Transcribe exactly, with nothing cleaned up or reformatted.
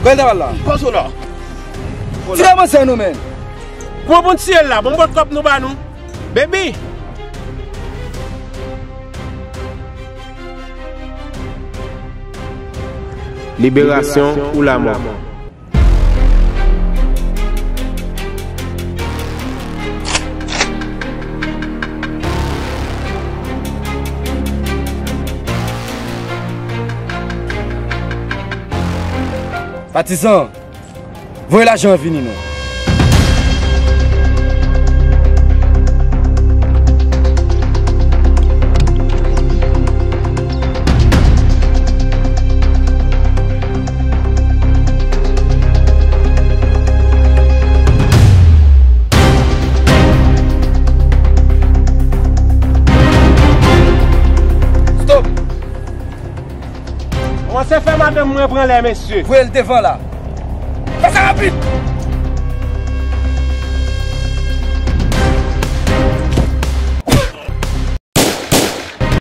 Kòman l t ap al la? Poze w la. Tire manzè nou, menn. Pran bon tiye l la, bon, bon kòb nou ba nou. Baby. Liberasyon ou lamò. Patizan, voye lajan an vini non. Stop! Kòmanse fè madanm mwen pran lè, mesye. Voye l devan la. Fè sa rapid!